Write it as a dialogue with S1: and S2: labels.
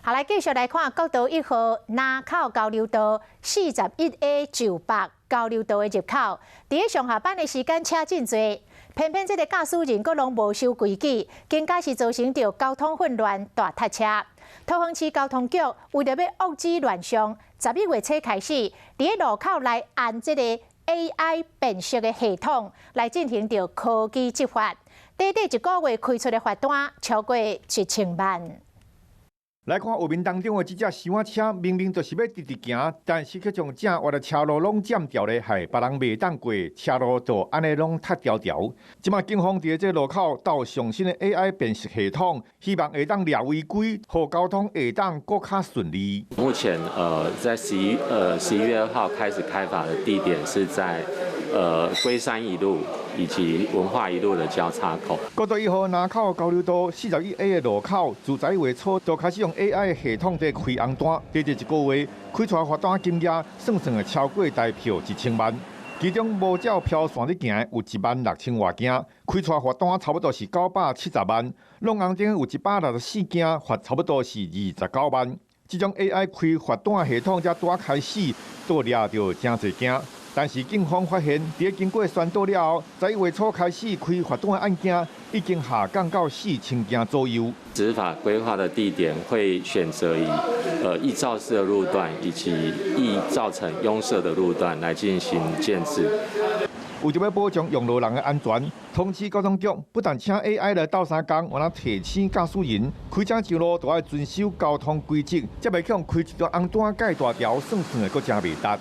S1: 好，來繼續來看國道一號林口交流道41A 就北交流道的入口，佇咧上下班的時間車真濟，偏偏這个駕駛人閣攏無守規矩，更加是造成著交通混亂、大塞車。桃園市交通局為著欲遏止亂象，11月初開始，佇咧路口來安這个 AI 辨識的系統，來進行著科技執法。短短一個月開出的罰單超過1000萬。
S2: 來看畫面當中的這隻小車，明明就是欲直直行，但是卻將正倚的車路攏佔掉咧，害別人袂當過，車路就按呢攏塞牢牢。這馬警方佇這路口鬥上新的 AI 辨識系統，希望會當掠違規，予交通會當閣較順利。
S3: 目前在11月2號開始開罰的地點是在龜山一路以及文化一路的交叉口。
S2: 國道一號林口交流道41A 的路口，自11月初就開始用 AI 系統佇開紅單，短短一個月開出罰單金額算算會超過台票1000萬。其中無照飄線咧行的有1萬6千外件，開出罰單差不多是970萬。挵紅燈有164件，罰差不多是29萬。這種 AI 開罰單系統才拄開始，都掠著誠濟件。但是警方發現，佇經過宣導了後，11月初開始開罰單的案件已經下降到4000件左右。
S3: 執法規劃的地點會選擇以易肇事的路段以及易造成擁塞的路段來進行建置。
S2: 為著欲保障用路人的安全，桃園市交通局不但請 AI 來鬥相共，嘛提醒駕駛人開車上路都愛遵守交通規則，才袂去予開一張紅單蓋大條，算算會閣誠袂值。